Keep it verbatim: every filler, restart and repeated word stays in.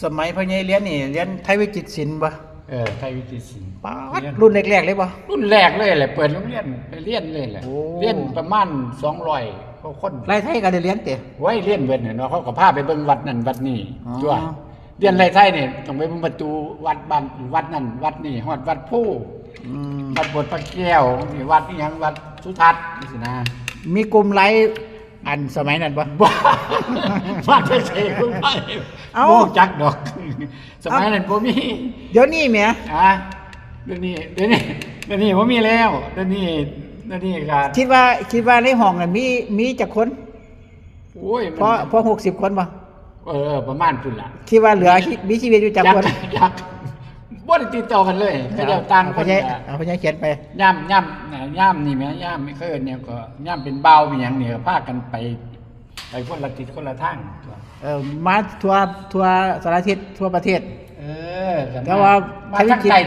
สมัยพ่อใหญ่เรียนนี่เรียนไทยวิจิตรศิลป์บ่ เออไทยวิจิตรศิลป์ ป๊าด เรียน รุ่นแรกๆเลยบ่ รุ่นแรกเลยแหละ เปิดโรงเรียนไปเรียนเลยแหละ โอ้ เรียนประมาณสองร้อยกว่าคน ไล่ไทยก็ได้เรียนเตะ ไว้เรียนเบิดเนี่ยเนาะเขาก็พาไปเบิ่งวัดนั่นวัดนี่ อ๋อ จ้วเรียนไล่ไทยเนี่ยต้องไปเบิ่งประตูวัดบ้านวัดนั่นวัดนี่ฮอดวัดผู้ อืม วัดโบสถ์พระแก้วนี่วัดนี่ยังวัดสุทัศน์นี่สินะ มีกลุ่มไลฟ์อันสมัยนั้นบ่ บ้าบ้านเฉยๆคุณไป เอ้า บ่จักดอก สมัยนั้นบ่มี เดี๋ยวนี้แหม อ่ะเดี๋ยวนี้เดี๋ยวนี้เดี๋ยวนี้บ่มีแล้วเดี๋ยวนี้เดี๋ยวนี้ก็ คิดว่าคิดว่าในห้องน่ะมีมีจักคน โอ้ยมัน พอพอหกสิบคนบ่ เออประมาณพุ่นล่ะ คิดว่าเหลือมีชีวิตอยู่จักคน จักบ่ได้ติดต่อกันเลยเขาเจ้าต่าง เอา ค พ่อน ใหญ่ ก็ เอาพ่อใหญ่เขียนไป ย่ามย่ามนะย่ามนี่แหมย่ามไม่เคยเนี่ยก็ย่ามเป็นเบาวเป็นหยังเนี่ยพากันไปไปคนละทิศคนละทาง เออมาทัวร์ทัวร์สารทิศทั่วประเทศ เออ แต่ว่า มาทางใต้